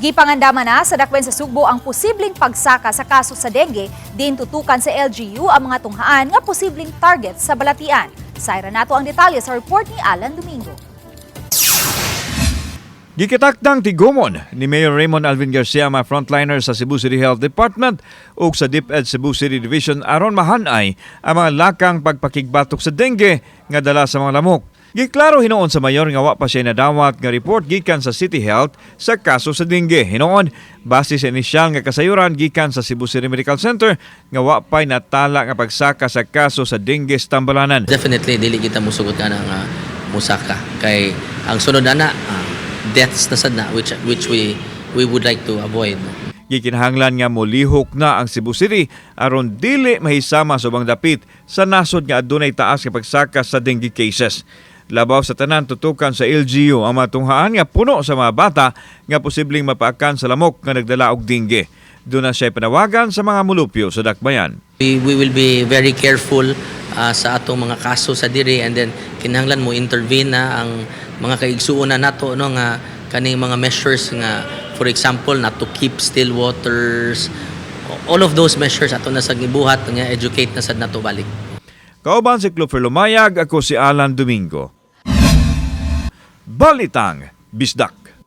Gipangandaman na sa dakbayan sa Sugbo ang posibleng pagsaka sa kaso sa dengue, din tutukan sa LGU ang mga tunghaan nga posibleng target sa balatian. Sayra nato ang detalye sa report ni Alan Domingo. Gikitakdang tigumon ni Mayor Raymond Alvin Garcia ang mga frontliners sa Cebu City Health Department ug sa DepEd Cebu City Division aron mahanay ang mga lakang pagpakigbatok sa dengue nga dala sa mga lamok. Giklaro hinuon sa mayor nga wa pa siya nadawat nga report gikan sa City Health sa kaso sa dengue. Hinuon, base sa inisyal nga kasayuran gikan sa Cebu City Medical Center nga wa pa'y natala nga pagsaka sa kaso sa dengue sa Tambalanan. Definitely dili kita musugot ka nga musaka kay ang sunod ana deaths na sad na which we would like to avoid, no? Gikinahanglan nga molihok na ang Cebu City aron dili mahisama sa ubang dapit sa nasod nga adunay taas nga pagsaka sa dengue cases. Labaw sa tanan, tutukan sa LGU ang mga tunghaan nga puno sa mga bata nga posibleng mapaakan sa lamok nga nagdala og dengue. Duna siya panawagan sa mga mulupyo sa dakbayan. We will be very careful sa atong mga kaso sa diri and then kinahanglan mo intervene na ang mga kaigsuon na nato, no, nga kaning mga measures nga, for example, not to keep still waters, all of those measures ato na sa gibuhat nga educate na sad nato balik. Kauban si Clover Lumayag, ako si Alan Domingo. Balitang Bisdak.